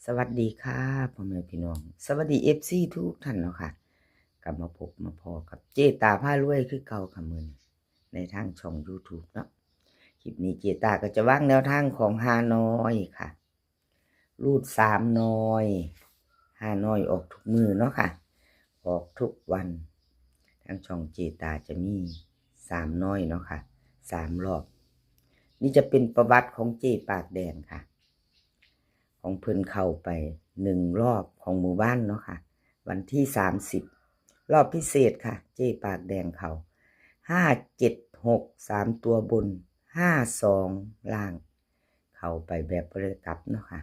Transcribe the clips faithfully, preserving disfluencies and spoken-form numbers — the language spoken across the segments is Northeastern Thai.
สวัสดีค่ะพ่อแม่พี่น้อง สวัสดีเอฟซีทุกท่านเนาะค่ะ กลับมาพบมาพ้อกับเจตาพารวยคือเก่าค่ะมื้อนี้ในทางช่องยูทูบเนาะ คลิปนี้เจตาก็จะวางแนวทางของฮานอยค่ะ รูดสามหน่อย ฮานอยออกทุกมื้อเนาะค่ะ ออกทุกวัน ทางช่องเจตาจะมีสามหน่อยเนาะค่ะ สามรอบ นี่จะเป็นประวัติของเจปากแดงค่ะ ของเพิ่นเข้าไปหนึ่งรอบของหมู่บ้านเนาะค่ะ วันที่สามสิบ รอบพิเศษค่ะ เจปากแดงเข้า ห้าเจ็ดหก สามตัวบน ห้าสอง ล่าง เข้าไปแบบบ่ได้กลับเนาะค่ะ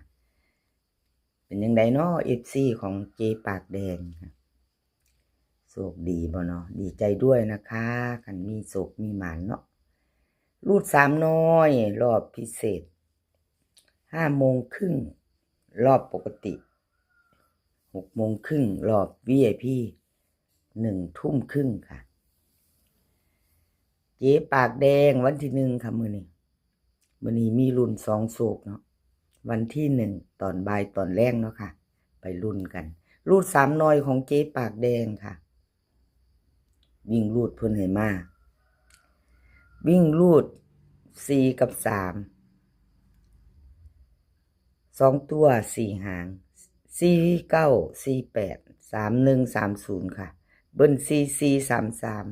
เป็นจั่งใดเนาะ เอฟซีของเจปากแดงค่ะ โชคดีบ่เนาะ ดีใจด้วยนะคะ คันมีโชคมีหมานเนาะ รูดสามหน่อย รอบพิเศษ ห้าโมงครึ่ง รอบปกติ หกโมงครึ่ง รอบวีไอพี หนึ่งทุ่มครึ่งค่ะ เจปากแดงวันที่หนึ่งค่ะมื้อนี้ มื้อนี้มีลุ้นสองโชคเนาะ วันที่หนึ่งตอนบ่ายตอนแลงเนาะค่ะ ไปลุ้นกัน รูดสามหน่อยของเจปากแดงค่ะ วิ่งรูดเพิ่นให้มา วิ่งรูดสี่กับสาม สองตัวสี่หาง สี่เก้า สี่แปด สามหนึ่ง สามศูนย์ค่ะ เบิ้ลสี่สี่ สามสาม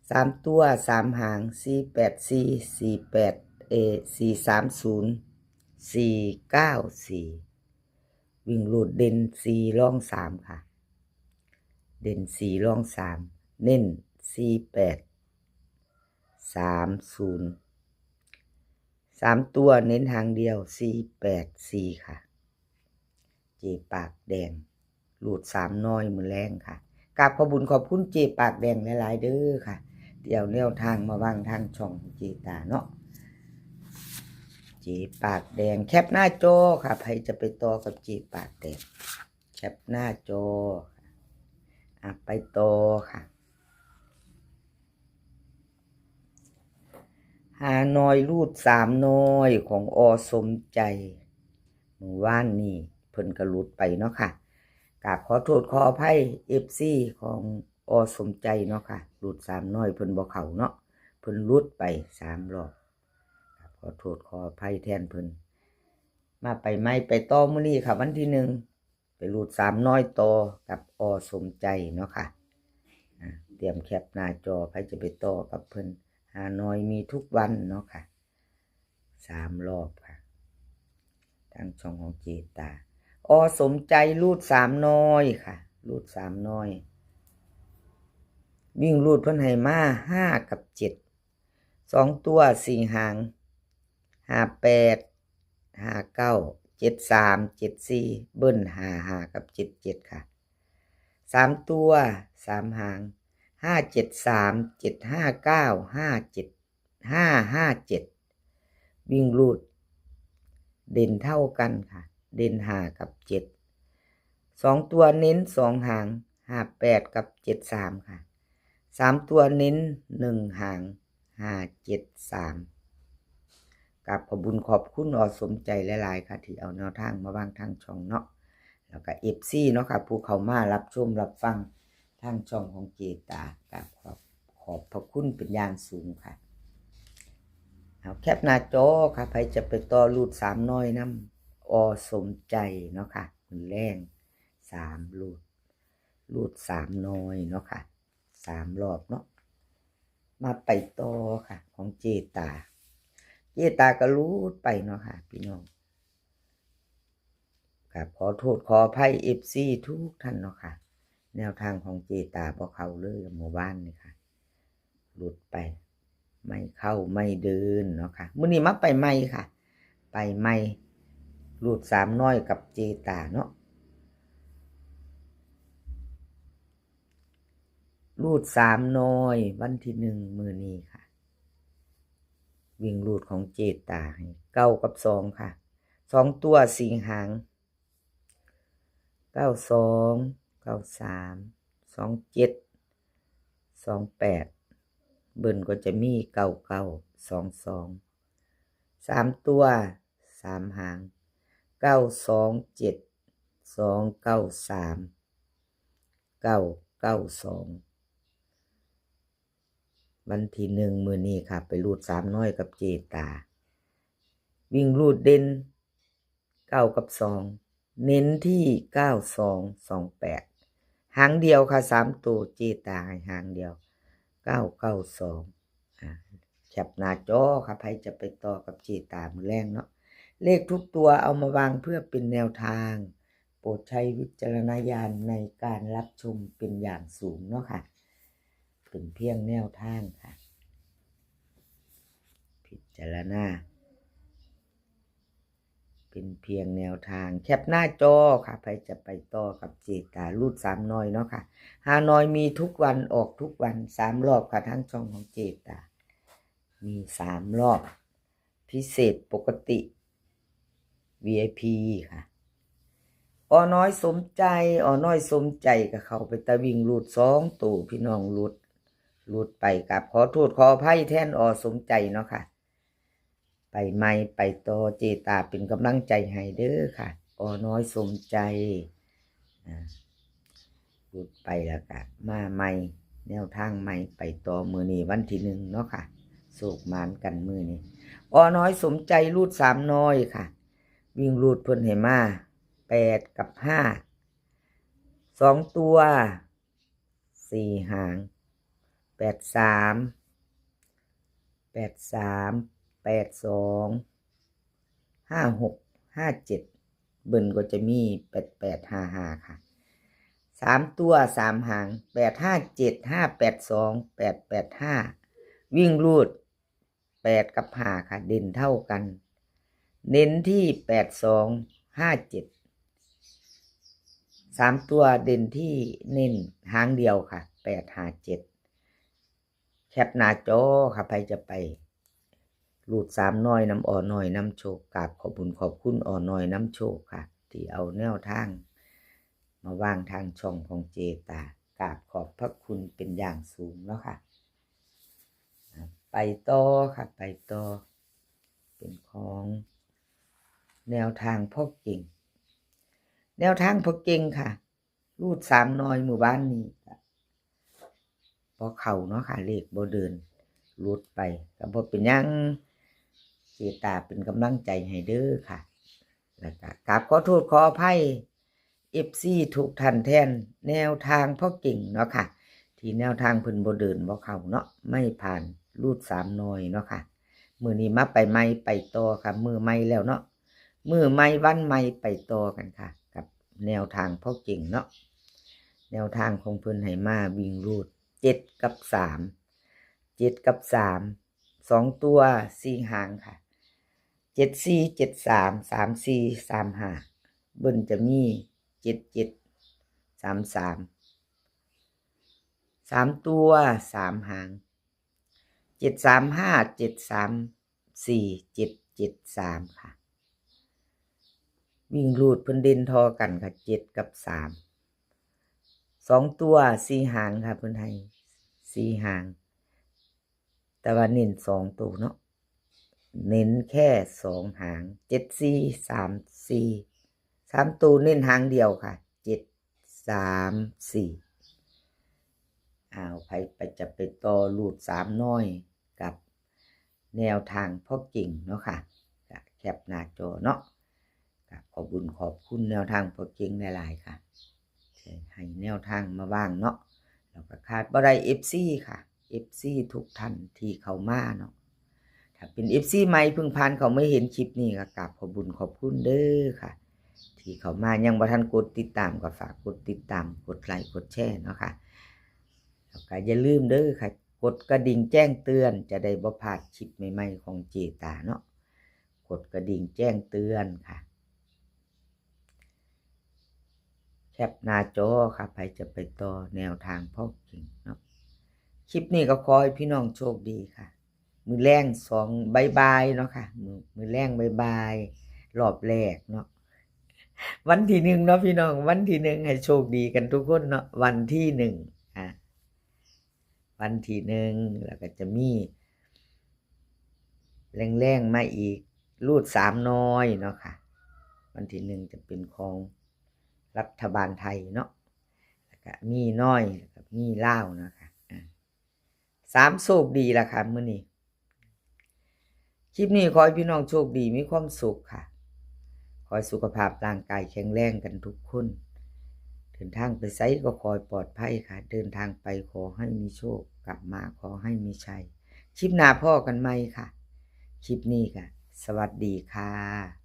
สามตัวสามหาง สี่แปดสี่ สี่แปด เอ สี่สามศูนย์ สี่เก้าสี่ วิ่งรูดเด่นสี่รองสามค่ะ เด่นสี่รองสาม เน้นสี่แปด สามศูนย์ สามตัวเน้นหางเดียว สี่แปดสี่ค่ะ เจปากแดง รูดสามหน่อยมื้อแลงค่ะ กราบขอบบุญขอบคุณเจปากแดงหลายๆเด้อค่ะ ที่เอาแนวทางมาวางทางช่องของเจตาเนาะ เจปากแดง แคปหน้าจอค่ะ ใครจะไปต่อกับเจปากแดง แคปหน้าจอ อ่ะ ไปต่อค่ะ ฮานอยรูดสามหน่อยของ อ.สมใจ มื้อวานนี้เพิ่นก็หลุดไปเนาะค่ะ กราบขอโทษขออภัย เอฟซีของ อ.สมใจเนาะค่ะ รูดสามหน่อยเพิ่นบ่เข้าเนาะ เพิ่นหลุดไปสามรอบ กราบขอโทษขออภัยแทนเพิ่น มาไปใหม่ไปต่อมื้อนี้ค่ะ วันที่หนึ่ง ไปรูดสามหน่อยต่อกับ อ.สมใจเนาะค่ะ อ่า เตรียมแคปหน้าจอ ใครจะไปต่อกับเพิ่น ฮานอยมีทุกวันเนาะค่ะ สามรอบค่ะ ทางช่องของเจตา อ.สมใจรูดสามหน่อยค่ะ รูดสามหน่อย วิ่งรูดเพิ่นให้มาห้ากับเจ็ด สองตัวสี่หาง ห้าแปด ห้าเก้า เจ็ดสาม เจ็ดสี่ เบิ้ลห้าห้ากับเจ็ดเจ็ดค่ะ สามตัวสามหาง ห้าเจ็ดสาม เจ็ดห้าเก้า ห้าเจ็ด ห้าห้าเจ็ด วิ่งรูด เด่นเท่ากันค่ะ เด่นห้ากับเจ็ด สองตัวเน้นสองหาง ห้าแปดกับเจ็ดสามค่ะ สามตัวเน้นหนึ่งหาง ห้าเจ็ดสาม กราบขอบบุญขอบคุณ อ.สมใจหลายๆค่ะ ที่เอาแนวทางมาวางทางช่องเนาะ แล้วก็เอฟซีเนาะค่ะ ผู้เข้ามารับชมรับฟังทางช่องของเจตา กราบขอบ ขอบพระคุณเป็นอย่างสูงค่ะ เอาแคปหน้าจอค่ะ ใครจะไปต่อรูดสามหน่อยนำ อ.สมใจเนาะค่ะ มื้อแลงสามรูด รูดสามหน่อยเนาะค่ะ สามรอบเนาะ มาไปต่อค่ะ ของเจตา เจตาก็รูดไปเนาะค่ะ พี่น้อง ครับ ขอโทษขออภัย เอฟซีทุกท่านเนาะค่ะ แนวทางของเจตาบ่เข้าเลยเมื่อวานนี่ค่ะ หลุดไป ไม่เข้าไม่เดินเนาะค่ะ มื้อนี้มาไปใหม่ค่ะ ไปใหม่ รูดสามหน่อยกับเจตาเนาะ รูดสามหน่อย วันที่หนึ่งมื้อนี้ค่ะ วิ่งรูดของเจตาให้เก้ากับสองค่ะ สองตัวสี่หาง เก้าสอง เก้าสาม สองเจ็ด สองแปด เบิ้ลก็จะมีเก้าเก้า สองสอง สามตัวสามหาง เก้าสองเจ็ด สองเก้าสาม เก้าเก้าสอง วันที่หนึ่งมื้อนี้ค่ะ ไปรูดสามน้อยกับเจตา วิ่งรูดเด่นเก้ากับสอง เน้นที่เก้าสอง สองแปด หางเดียวค่ะ สามตัวเจตาให้หางเดียว เก้าเก้าสอง อ่า แคปหน้าจอค่ะ ใครจะไปต่อกับเจตามื้อแลงเนาะ เลขทุกตัวเอามาวางเพื่อเป็นแนวทาง โปรดใช้วิจารณญาณในการรับชมเป็นอย่างสูงเนาะค่ะ เป็นเพียงแนวทางค่ะ พิจารณา เป็นเพียงแนวทาง แคปหน้าจอค่ะ ใครจะไปต่อกับเจตา รูดสามน้อยเนาะค่ะ ฮานอยมีทุกวัน ออกทุกวัน สามรอบค่ะ ทั้งช่องของเจตา มีสามรอบ พิเศษปกติ วีไอพี ค่ะ ออน้อยสมใจ ออน้อยสมใจก็เข้าไปตะวิ่งรูดสองตัว พี่น้องรูด รูดไป กับขอโทษขออภัยแทนออสมใจเนาะค่ะ ไปใหม่ไปต่อ เจตาเป็นกำลังใจให้เด้อค่ะ ออน้อยสมใจ อ่า รูดไปแล้วก็มาใหม่ แนวทางใหม่ไปต่อ มื้อนี้วันที่หนึ่งเนาะค่ะ โชคหมานกันมื้อนี้ ออน้อยสมใจรูดสามน้อยค่ะ วิ่งรูดเพิ่นให้มา แปดกับห้า สองตัว สี่หาง แปดสาม แปดสาม แปดสอง ห้าหก ห้าเจ็ด เบิ้ลก็จะมี แปดแปด ห้าห้า ค่ะ สามตัว สามหาง แปดห้าเจ็ด ห้าแปดสอง แปดแปดห้า วิ่งรูด แปดกับห้าค่ะ เด่นเท่ากัน เน้นที่ แปดสอง ห้าเจ็ด สามตัวเด่นที่เน้นหางเดียวค่ะ แปดห้าเจ็ด แคปหน้าจอค่ะ ใครจะไปรูดสามน้อยนำออน้อยนำโชค กราบขอบบุญขอบคุณออน้อยนำโชคค่ะ ที่เอาแนวทาง มาวางทางช่องของเจตา กราบขอบพระคุณเป็นอย่างสูงเนาะค่ะ อ่ะ ไปต่อค่ะ ไปต่อ เป็นของแนวทางพ่อเก่ง แนวทางพ่อเก่งค่ะ รูดสามน้อยมื้อวานนี้ก็บ่เข้าเนาะค่ะ เลขบ่เดิน หลุดไป ก็บ่เป็นหยัง เจตาเป็นกำลังใจให้เด้อค่ะ แล้วก็กราบขอโทษขออภัย เอฟซี ทุกท่านแทนแนวทางพ่อเก่งเนาะค่ะ ที่แนวทางเพิ่นบ่เดินบ่เข้าเนาะ ไม่ผ่าน รูดสามน้อยเนาะค่ะ มื้อนี้มาไปใหม่ไปต่อค่ะ มื้อใหม่แล้วเนาะ มื้อใหม่วันใหม่ไปต่อกันค่ะ กับแนวทางพ่อเก่งเนาะ แนวทางของเพิ่นให้มาวิ่งรูด เจ็ดกับสาม เจ็ดกับสาม สองตัว สี่หางค่ะ เจ็ดสี่ เจ็ดสาม สามสี่ สามห้า เบิ้ลจะมี เจ็ดเจ็ด สามสาม สามตัว สามหาง เจ็ดสามห้า เจ็ดสามสี่ เจ็ดเจ็ดสาม ค่ะ วิ่งรูดเพิ่นเด่นท่อกันค่ะ เจ็ดกับสาม สองตัว สี่หางค่ะ เพิ่นให้ สี่หาง แต่ว่าเน้นสองตัวเนาะ เน้นแค่สองหาง เจ็ดสี่ สามสี่ สามตัวเน้นหางเดียวค่ะ เจ็ดสามสี่ เอา ใครไปจะไปต่อรูดสามน้อยกับแนวทางพ่อเก่งเนาะค่ะ ก็แคปหน้าจอเนาะ ก็ขอบบุญขอบคุณแนวทางพ่อเก่งหลายๆค่ะ ที่ให้แนวทางมาวางเนาะ แล้วก็ขาดบ่ได้ เอฟซี ค่ะ เอฟซี ทุกท่านที่เข้ามาเนาะ ถ้าเป็น เอฟซี ใหม่เพิ่งผ่านเข้ามาเห็นคลิปนี้ก็กราบขอบบุญขอบคุณเด้อค่ะ ที่เข้ามายังบ่ทันกดติดตามก็ฝากกดติดตาม กดไลค์ กดแชร์เนาะค่ะ แล้วก็อย่าลืมเด้อค่ะ กดกระดิ่งแจ้งเตือนจะได้บ่พลาดคลิปใหม่ๆของเจตาเนาะ กดกระดิ่งแจ้งเตือนค่ะ แคปหน้าจอค่ะ ใครจะไปต่อแนวทางพ่อเก่งเนาะ คลิปนี้ก็ขอให้พี่น้องโชคดีค่ะ มื้อแลงสองบ่ายๆเนาะค่ะ มื้อ มื้อแลงบ่ายๆรอบแรกเนาะ วันที่หนึ่งเนาะพี่น้อง วันที่หนึ่งให้โชคดีกันทุกคนเนาะ วันที่หนึ่ง อ่ะ วันที่หนึ่ง แล้วก็จะมีแรงๆมาอีก รูดสามน้อยเนาะค่ะ วันที่หนึ่งจะเป็นของรัฐบาลไทยเนาะ แล้วก็มีน้อย แล้วก็มีลาวนะคะ อ่า สามโชคดีละค่ะมื้อนี้ คลิปนี้ขอให้พี่น้องโชคดีมีความสุขค่ะ ขอให้สุขภาพร่างกายแข็งแรงกันทุกคน เดินทางไปไสก็ขอให้ปลอดภัยค่ะ เดินทางไปขอให้มีโชค กลับมาขอให้มีชัย คลิปหน้าพ้อกันใหม่ค่ะ คลิปนี้ก็สวัสดีค่ะ